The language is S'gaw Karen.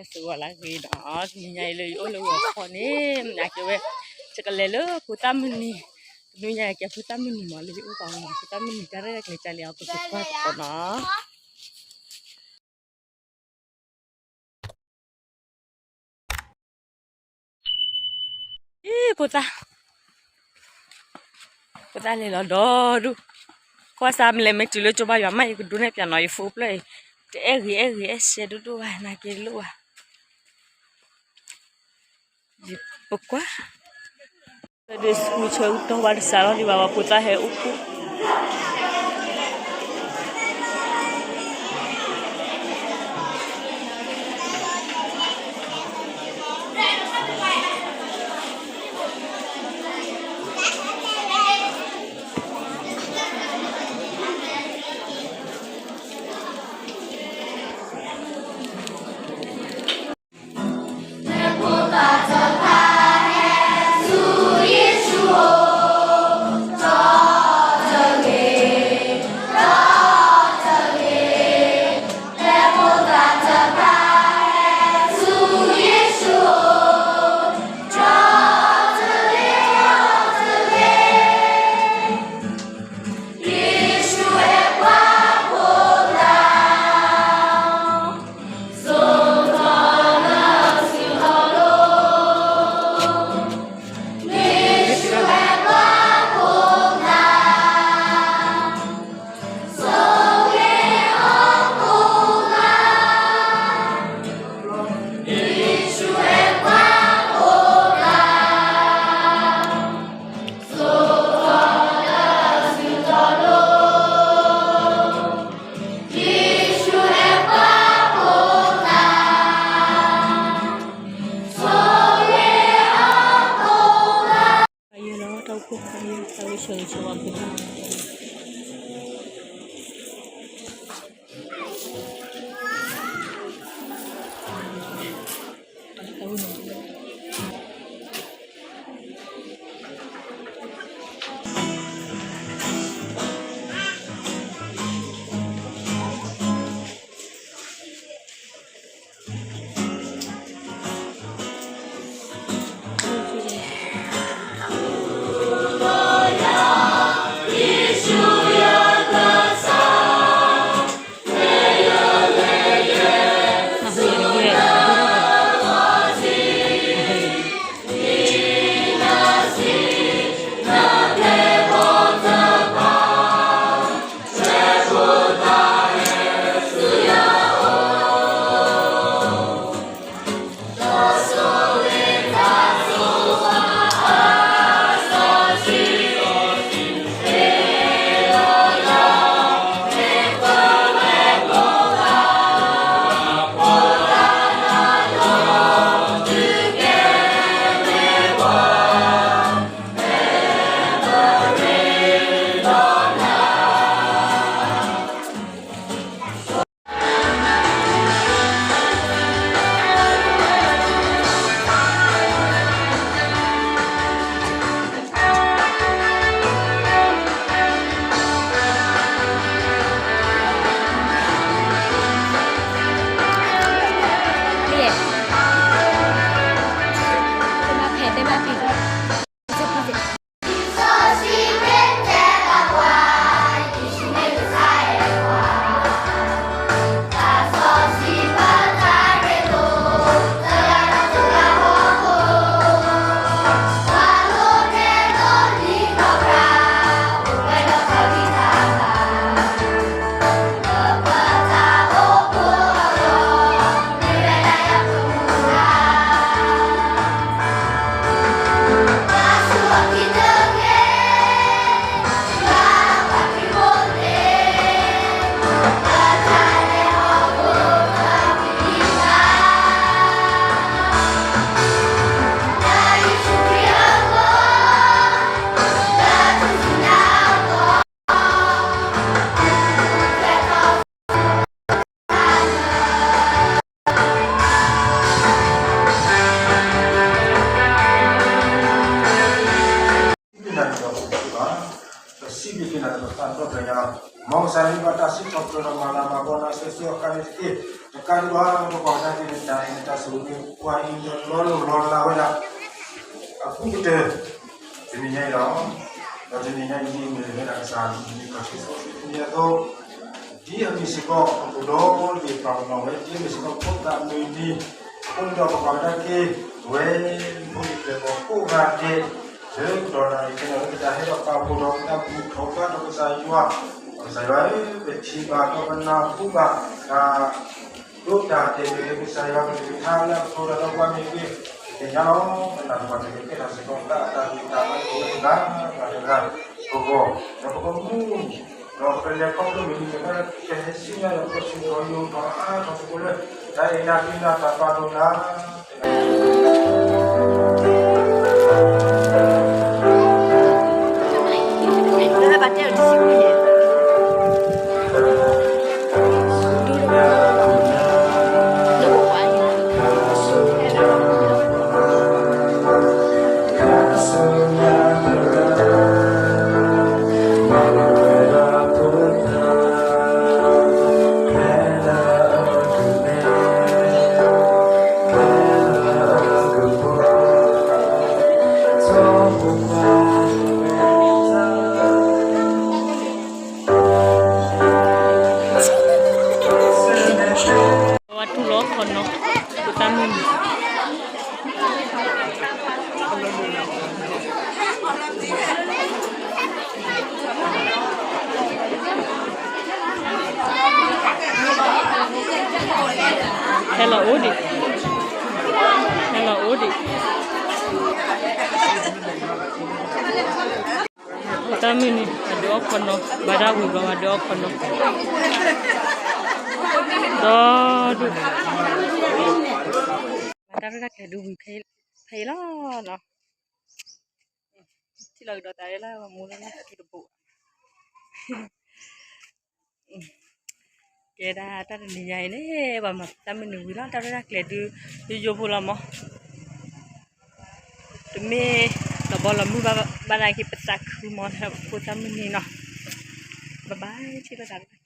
စ့ၢ်ကီးလၢဂ့ၤဒီး တနံၤညါအံၤလၢယအိၣ်လၢဂီၤခီန့ၣ် မနုၤကဲဝဲ ယကလဲၤလၢဖိသၣ်မုၢ်နံၤ, တနံၤညါအံၤကဲဖိသၣ်မုၢ်နံၤမး လၢယအိၣ်ပာ်မး ဖိသၣ်မုၢ်နံၤတၢ်ရဲၣ်တၢ်ကျဲၤကလဲၤအီၤ ပကကွၢ်သကိးနီၤ. အံၤ ဖိသၣ်, ဖိသၣ်လဲၤလီၤဒီဒူၣ်, ကွၢ်စၢ်မလဲၤမ့ၢ်တုၤလၢကၠိဘၣ်ယွၤမး ယကဒိးနဲၣ်ပၠးနီၤ ယဖိဖျၢၣ်အံၤ တအဲၣ်ဂ့ၤအဲၣ်ဂ့ၤအဲၣ်ဆဲးဒိၣ်ဒိၣ်ဘၣ် နာ်က့ၤလိၣ်ဘၣ်, ယပကွၢ် Sunday school ဆၢကတီၢ်ဘၣ်တစးထီၣ်ဒံးဘၣ် ပှၤဖိသၣ်ဟဲအိၣ်ဖှိၣ် ဆိဆိအကါန့ၣ်တက့ၢ်, တကးဒံးဘၣ် ပကွၢ်ကဒါက့ၤနတၢ်အဲၣ်နတၢ်ဆိၣ်ဂ့ၤ ပှၤအံၤဒီးလီၤလိၢ်လီၤလးဝဲဒၣ် အပူၤကတၢၢ် တနံၤညါအံၤလီၤ. ဒီးတနံၤညါအံၤ မ့ၢ်ဝဲဒၣ်ကစၢ်အမုၢ်နံၤ ခီၣ်ထံးသီ တနံၤအသိး ဒ်အမ့ၢ်စ့ၢ်ကီး ပကဒိးန့ၢ်ပာ်ပနီၣ်ဝဲ ဒ်အမ့ၢ်စ့ၢ်ကီး ဖိသၣ်မုၢ်နံၤ အဃိန့ၣ်ဒီးပကွၢ်ကဒါက့ၤ ပဝဲဖိဒံဖိသၣ်ကိးဂၤဒဲး လၢကတီၢ်နၣ်ရံၣ်ခဲန့ၣ် လၢပတၢ်ဟဲဒီးပာ်ဖှိၣ်ဒီးပတၢ်ဘူၣ်ထီၣ်ဘါထီၣ်ကစၢ်ယွၤ, ကစၢ်ယွၤဧၢ, ပထံၣ်ဘၣ်ဒီးပနၢ်ဟူဘၣ် တၢ်ဒိတၢ်တဲာ်မ့ၢ်ဂ့ၤ ကစၢ်ယွၤကလုၢ်ကထါလၢအကတိၤတၢ်ဒီးပှၤမ့ၢ်ဂ့ၤ, ပသ့ၣ်ညါလီၤ. ပနၢ်ပၢၢ်တၢ်ကဲထီၣ်စ့ၢ်ကီး တၢ်အတၢ်ဂ့ၢ်တၢ်အါတအိၣ်ဝဲတဂၤ ဘၣ်တဂၤအဂီၢ်, ဒီးပကမူ ဒီးပလဲၤခီဖျိမ့ၢ်ဂ့ၤ ကဟဲဆူညါဒီး ပကဆူၣ်ထီၣ်ယိာ်ထီၣ်အါထီၣ်သကိးလၢ တၢ်အဲၣ်နၤကွံနၤတၢ်ပာ်ဒိၣ်နၤ ဝဲတူၢ်လီၤခီနီၤ ဖိသၣ်မုၢ်နံၤ ဟဲလီၤအိၣ်ဒံး, ဟဲလီၤအိၣ်ဒံး, ဖိသၣ်မုၢ်နံၤ အဒုးအီၣ်ခီနီၤ, ဘၣ်ဒၣ်ဝံၤဘျီ အဒုးအီၣ်ခီနီၤ, ဒီဒူၣ်, တၢ်ရဲၣ်တၢ်ကျဲၤဒုးဝံၤဖဲအံၤလီၤနီၤ, ထံၣ်လီၤကဒီးတၢ်ရဲၣ်လၢ မူလၢလၢကံတဘိ, ကဲဒၣ်တၢ်တနံၤညါအံၤန့ၣ် ပှၤမၤဖိသၣ်မုၢ်နံၤဝံၤလီၤ, တၢ်ရဲၣ်တၢ်ကျဲၤဒုး ယိယိဖိလီၤမး, တမ့ၢ်လီၤဘီလီၤမုၢ်ဘၣ် ဘၣ်နာ်က့ၤပသးခုမး ဖိသၣ်မုၢ်နံၤနီၤ, ဘၣ်ဘၣ် ထံၣ်လိာ်သး